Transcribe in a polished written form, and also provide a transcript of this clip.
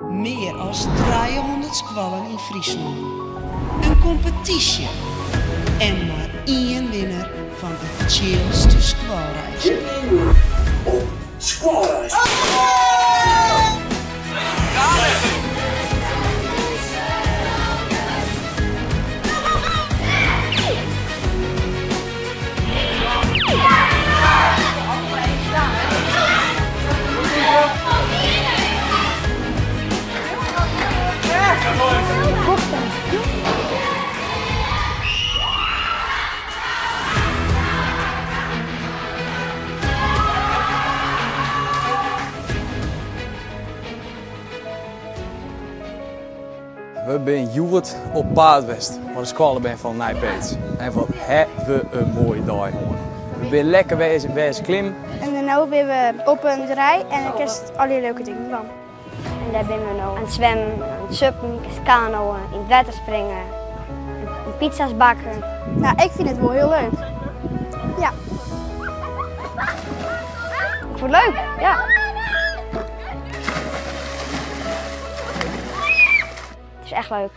Mear as 300 skoallen yn Fryslân, in kompetysje en mar ien winner fan de tsjilste skoalreis. Dit wie hjoed op skoalreis. We binne hjoed op paad west mei de skoallebern fan Nij Beets. En wat ha we in moaie dei hân. We binne lekker wêze klimmen. En no binne we op in boerderij en dêr kinst allegear leuke dingen dwaan. En dêr binne we no oan it swimmen, oan it suppen, kinst kanoën, yn it wetter springe, en pizza's bakken. Nou, ik fyn it wol hiel leuk. Ja. Ik fûn it leuk, ja. It is echt leuk.